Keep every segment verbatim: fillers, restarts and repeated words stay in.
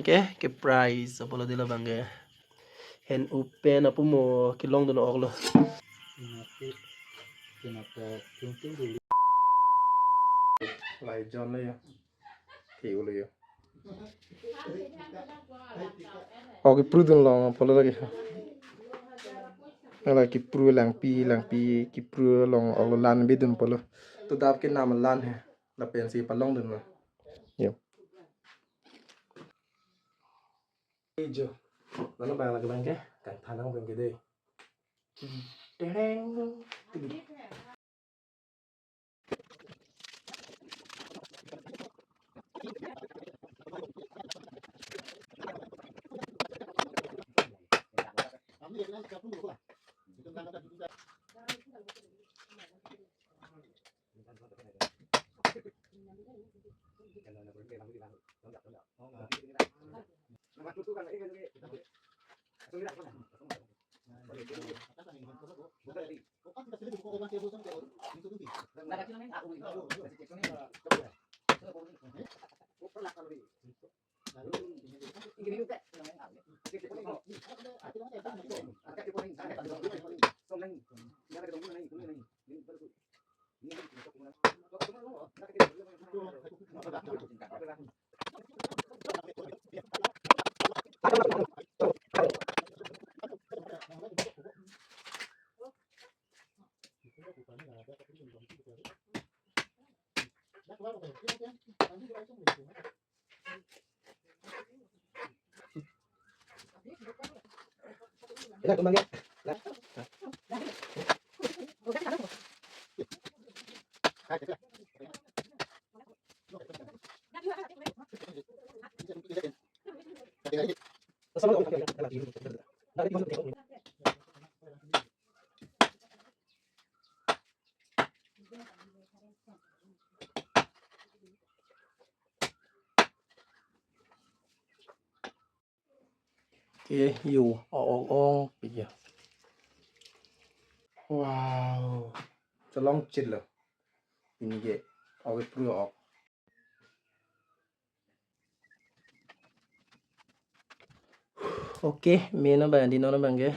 Ke, ke price apotlo dei labang ke. Hen-up pen apumo kelongdun-oklo. Lai jon lo ya. Ke ulo ya. Ok, kiprudun long apotlo lake. Ala kipru langpi, langpi kipru long-oklo, lan bidun apotlo. To adap ke nam lan he. Lapensi palongdunlo. Yo. Ijo. Non abang lake abang ke, kangthan nang abang ke dei. Tereng. Ke yo, o-ong-ong pi ya. Wow. Cholong chit lo. Pini ke, ok, kipru-ok. Okay, mena abang dei, non abang ke.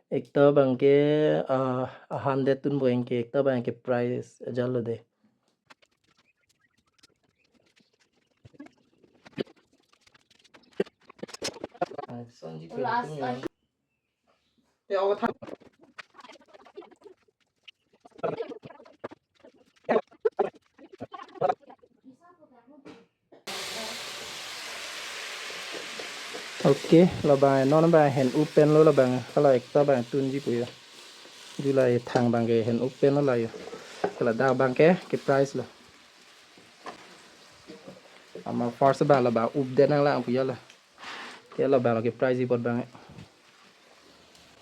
Ekta abang ke, ah, a hundred tun boeng ke, ekta abang ke price ajatlo dei. Ah, sonji ko last time. Okay, labang non abang hen-up pen lo labang, kalau ekta abang tunji pu ya. July thang abang ke hen-up pen lo la ya. Kalau adap abang ke, ke price lo. Amat first abang labang up det nanglang pu ya la. Ke labang ke price ji apot abang.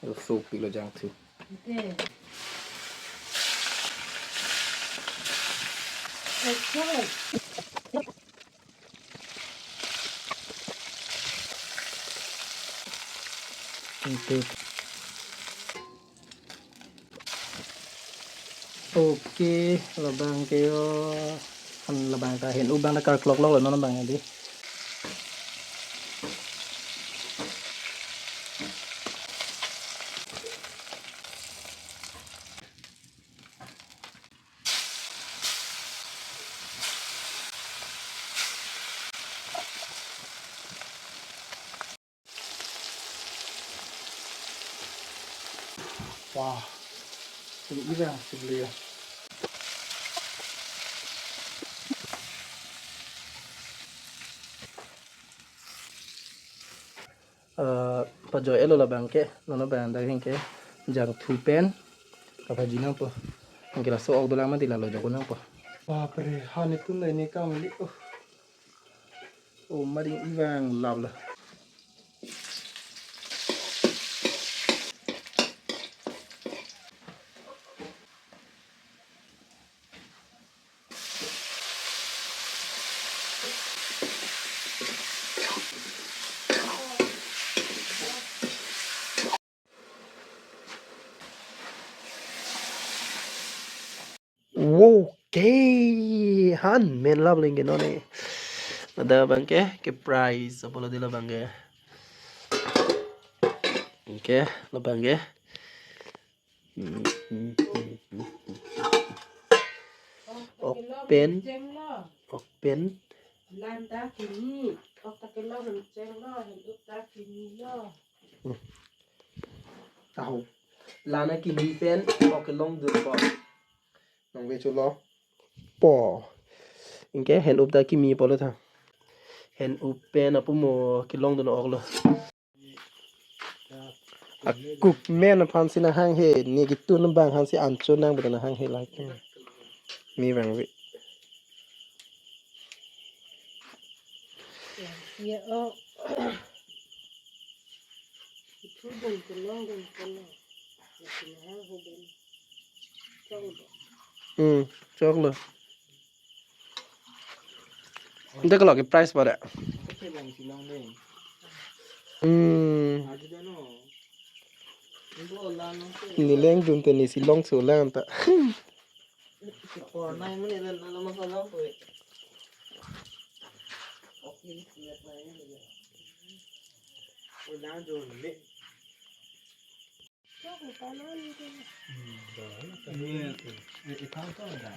Yo, sopiklo jangthu. Itu. Okay, labang ke yo, an labang ta hen-up abang ta karklok lo non abang dei. Wah, ini ira sibli ya. Eh, pajoi-etlo labang ke, non abang dak hin ke, jangthu pen, kaphaji nangpo. Anke laso ok dolang mati lalo jokon nangpo. Bapre, han itu na ini kang li. Oh. Oh, mari iwang lap la. Wow, ke han men lap lengke non ne. Ada abangke, ke price apotlo dei labangke. Oke, labangke. Open. Open. Lanta kini, ok ta kelong hem chenglo, hem up ta kini lo. Tahu. Lana kini pen, ok kelongdun po. Nangve cholo. Po. Anke hen up ta kimi apotlo tha. Hen up pen apumo kelongdun oklo. Akuk men aphan si nanghanghe, ne ketun abang aphan si ancho nang betul nanghanghe like. Mi bang vi. Ya, oh. Itu dun kelong dun kelong. Ya, nanghanghe dun. Choklo. Hmm, choklo. Ante kalau ke price pada. Oke, bang, silang deh. Hmm. Aja dah, no. Ini lengdun tenis ilong sulang ta. Warna ini dan nama salam tuh. Oke, lihat lainnya juga. Ulang dun, deh. Ini, eh, eh, tahu tuh ada.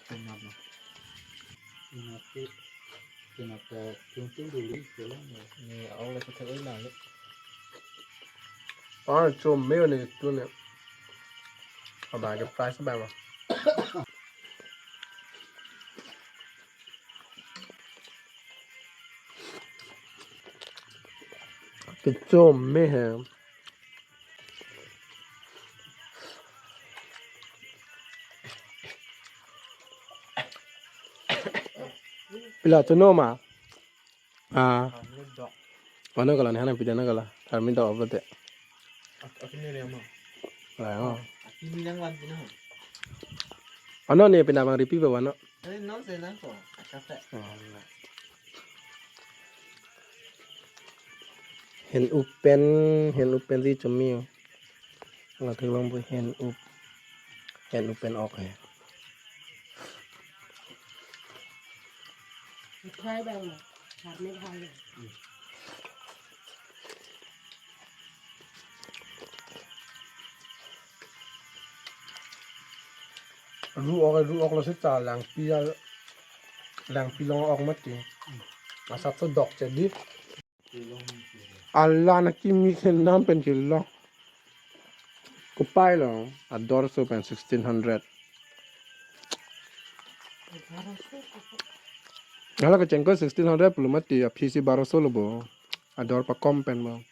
Kenapa? Kenapa? Kenapa tuntung dulu pulang ya? Ini Allah kita enak ya. Ah, cuma ini itu nih. Apa ke price berapa? Kechom me he. Pila tu no ma? Ah. Ano kala ni hana pidana kala. Army da obate. Aku ni rema. Lah, oh. Aku ni yang wan pina. Ano ni pina bang ripi ba wano? Eh, non se nang ko. Akate. Oh, lah. Hen up pen, hen up pen si chumi. Lathek long bu hen up. Hen up pen ok he. Khai bang, charni khai. Ru ok, ru ok lo seta langpi al, langpi long ok mati. Asap so dok jadi. Ala na kimi khe nam pen chilo. Kopai lo, ador so pen sixteen hundred. Hala kecheng ko sixteen hundred pulo mati, aphi si baro so lo bo. Ador pakom pen bo.